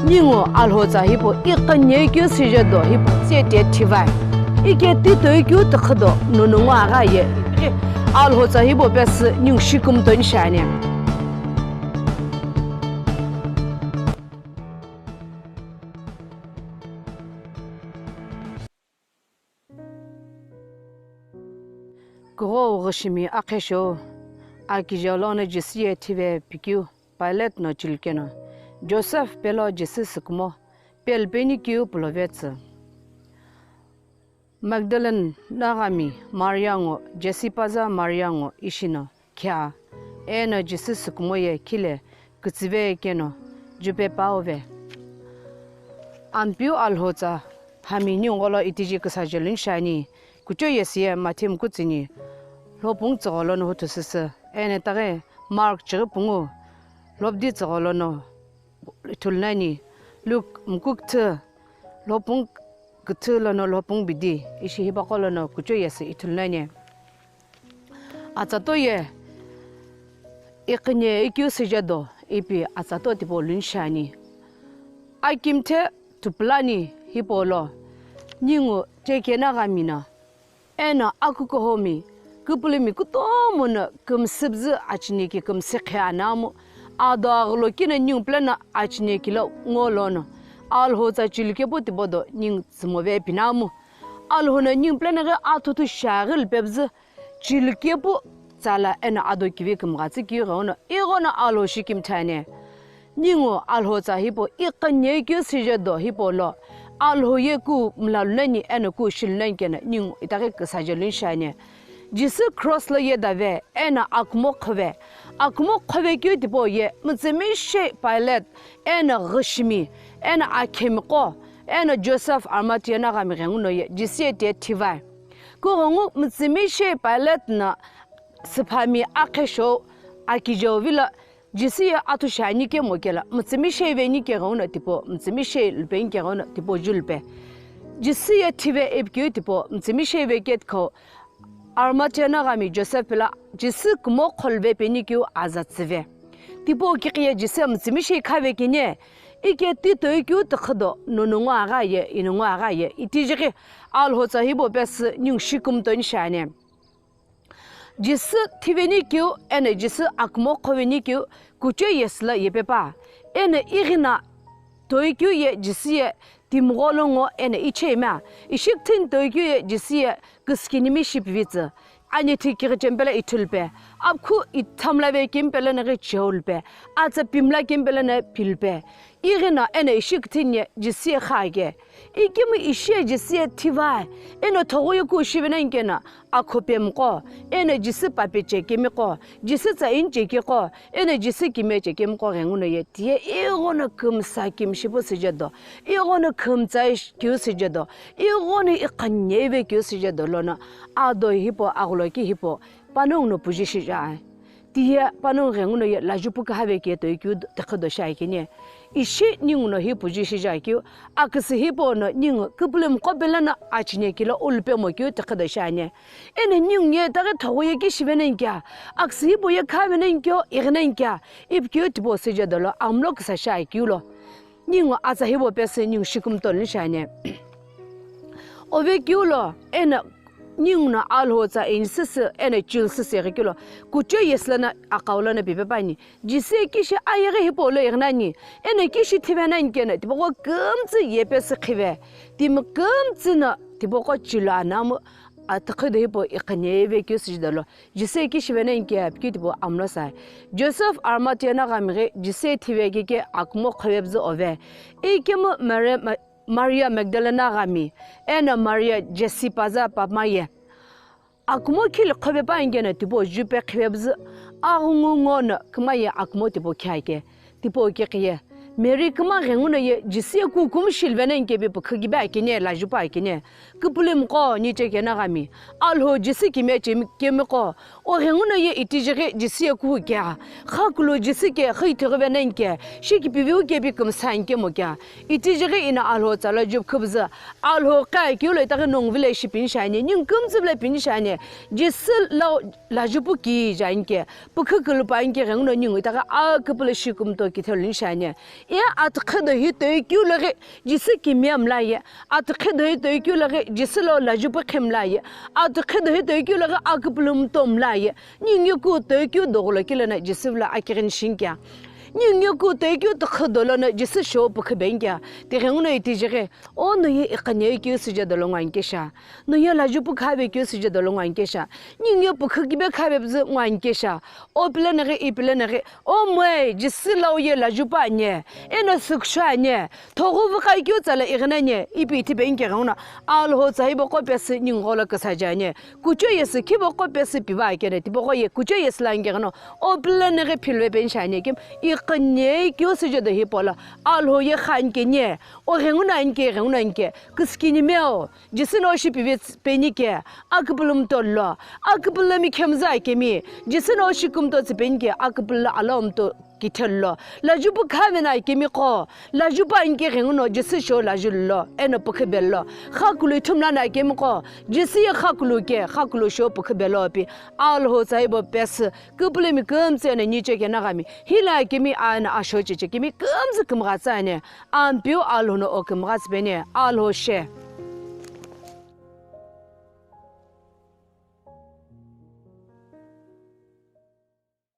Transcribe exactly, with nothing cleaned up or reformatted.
Ningu Alhou tsa hipau iqanyekeu süje do hipau tsüte thivai. Ike titoikeu tükhüdo nonongu agha ye. Alhou tsa hipau pesü ningu shikumtoni shiani. Kughou ghüshimi akhesho, akije lono Jisü ye thive pikeu Pilate no chilukeno, Joseph pelo Jisü sükumo, pelpeni keu pulove tsü. Magdalene naghami Maria ngo, Jesi paza Maria ngo ishi no khea, eno Jisü sükumo ye khile kütsüve keno jupe pauve. Ampeu Alhou tsa hami ningu gholo itiji küsaje luni shiani, kucho yesiye Matthew mkutsüni, lhopung tsügholo no huthu süsü, eno itaghi Mark chighi pungu, lhopdi tsügholo no ithulu nani, Luke mkukthü, lhopung küthü lono lhopung bidi, ishi hipaqo lono kucho yesi ithulu nani. Atsato ye iqanyekeu süje do ipi atsato tipau luni shiani. Akimthe tupulani hipau lo, ningu chekena ghamina. Eno akukuhomi, küpülümi kutomo no kümsüpzü achineki kümsükhe anamu, ado aghulo kino ningu pulano achineki lo ngolono, Alhou tsa chilukepu tipau do ningu tsümove pinamu. Alhou no ningu pulano ghi athutu shiaghi lupepzü, chilukepu tsala eno ado kivi kümghatsü keu ighono, ighono Alhou shikimthani. Ningu Alhou tsa hipau iqanyekeu süje do hipau lo, Alhou ye ku mla lunani eno ku shi lunani keno ningu itaghi küsaje luni shiani. Jisü cross lo yedave eno akumo qhove. Akumo qhove keu tipau ye mütsümishei Pilate eno ghüshimi eno akhemiqo eno Joseph Arimathea naghami ghenguno ye Jisü ye tiye thivai. Kughengu mütsümishei Pilate no süphami akhesho akijeu vilo Jisü ye athu shiani kemo kelo, mütsümishei veni keghenguno tipau, mütsümishei lupeni keghenguno tipau ju lupe. Jisü ye thive ipikeu tipau, mütsümishei veketkhou, Arimathea naghami Joseph pelo Jisü kumo qholuve peni keu aza tsüve. Tipau kiqi ye Jisü mütsümishei khave kini, ike titoikeu tükhüdo nonongu agha ye, inongu agha ye, itijighi Alhou tsa hipau pesü ningu shikumtoni shiani. Jisü thiveni keu, eno Jisü akumo qhoveni keu, kucho yesü lo yepe pa. Eno ighina toikeu ye Jisü ye timigho lo ngo eno ichemia. Ishi küthüni toikeu ye Jisü ye küsükinimi shipivitsü. Ani thikighi chempelo ithulupe. Apkhu ithamlave kempelo naghi cheulupe. Atsa pimla kempelo na pilupe. Ighina eno ishi küthüni ye Jisü ye khake. Ikemu ishi ye Jisü ye thivai, eno thoghuye ku shive nani keno, akhopemiqo, eno Jisü pape chekemiqo, Jisü tsa ini chekeqo, eno Jisü kime chekemiqo ghenguno ye tiye ighono kümsa kimshipu süje do, ighono kümtsai keu süje do, ighono iqanyeve keu süje do lono, ado hipau aghuloki hipau, panongu no puju shija. Tiye panongu ghenguno ye lajupu kühave keu toikeu tükhüdo shiakini. Ishi ningu no hi puju shija keu, aküsü hipau no ningu küpülümiqo pelo no achineki lo ulupemo keu tükhüdo shiani. Eno ningu ye itaghi thoghuye ki shive nani kea, aküsü hipau ye khave nani keu, ighi nani kea, ipikeu tipau süje dolo, amlo küsa shiakeu lo. Ningu atsa hipau pesü ningu shikumtoni shiani. Ovekeu lo, eno ningu no Alhou tsa ini süsü, eno chilu süsü ighikeu lo, kucho yesü lono aqau lono pipe pani. Jisü ye kishi ayeghi hipau lo ighi nani, eno kishi thive nani keno, tipaqo kümtsü yepesü khive, timi kümtsü no tipaqo chilu anamu, atükhüdo hipau iqanyeve keu süje dolo. Jisü ye kishi venenike pikeu tipau amlo sai. Joseph Arimathea naghami ghi Jisü ye thive keke akumo qhovepüzü ove. Ikemu Mary, Ma-, Maria Magdalena naghami, eno Maria Jesi paza pamaye. Akumo khili qhovepa ani keno tipau jupe qhivepüzü, aghungu ngo no küma ye akumo tipau khiake. Tipau kiqi ye, Mary küma ghenguno ye Jisü ye kukumu shiluveno nikepi pükhu kibe akini, lajupu akini. Küpülümiqo, niche kenaghami. Alhou Jisü kime chemi-, kemiqo. O ghenguno ye itijighi Jisü ye kuhu kea. Kha kulu Jisü ke, kha ithighi veno nike. Shi kipiviu kepi kümsa nikemo kea. Itijighi ino Alhou tsa lajupu khupüzü. Alhou qe akeu lo itaghi nongu vilo ishi pini shiani. Ningu kümtsü vilo pini shiani. Jisü lo lajupu kije anike. Pükhu kulupa anike ghenguno ningu itaghi aküpülü shi kumto kithelu ni shiani. Ye atikhi do hi toikeu loghi Jisü kimiye mlaye. Atikhi do hi toikeu loghi Jisü lo lajupu khe mlaye. Atikhi do hi toikeu loghi aküpülü mto mlaye. Ningu ku toikeu doghulo kilono Jisü vilo akighini shinkea. Ningu ku toikeu tikhi dolono Jisü shou pükhibenkea. Tighenguno itijeghi, o no ye iqhine keu süje dolo nguankesha. No ye lajupu khave keu süje dolo nguankesha. Ningu pükhikibe khave püzü nguankesha. O pileneghi, i pileneghi, o moe, Jisü lo ye lajupu anye, eno sükshu anye, thoghu vükhai keu tsala ighini anye, ipi ithibenke ghenguno, Alhou tsa hipaqo pesü ningu gholo küsaje anye, kucho yesü khipaqo pesü piva keno, tipaqo ye kucho yesü lanke ghenguno, o pileneghi philve pensha anye, kim, iqhine keu süje do hipolo, Alhou ye khanke nye, o ghenguno anke, ghenguno anke, küsükinimi o, Jisü no shi pive tsü penike, aküpülü mto lo, aküpülü mi khemzü akemi, Jisü no shi kumto tsü penike, aküpülü alo mto kithelo, lajupu khavena akemi qo, lajupu anke ghenguno Jisü shou laju lo, eno pükhibelo, khakulu ithumlana akemi qo, Jisü ye khakulu ke, khakulu shou pükhibelo pi, Alhou tsa hipaqo pesü, küpülümi kümtsü eno niche kena ghami, hila akemi eno asho cheche kemi kümtsü kümgha tsü ane, Ampeu Alhou no o kümgha tsü peni, Alhou she.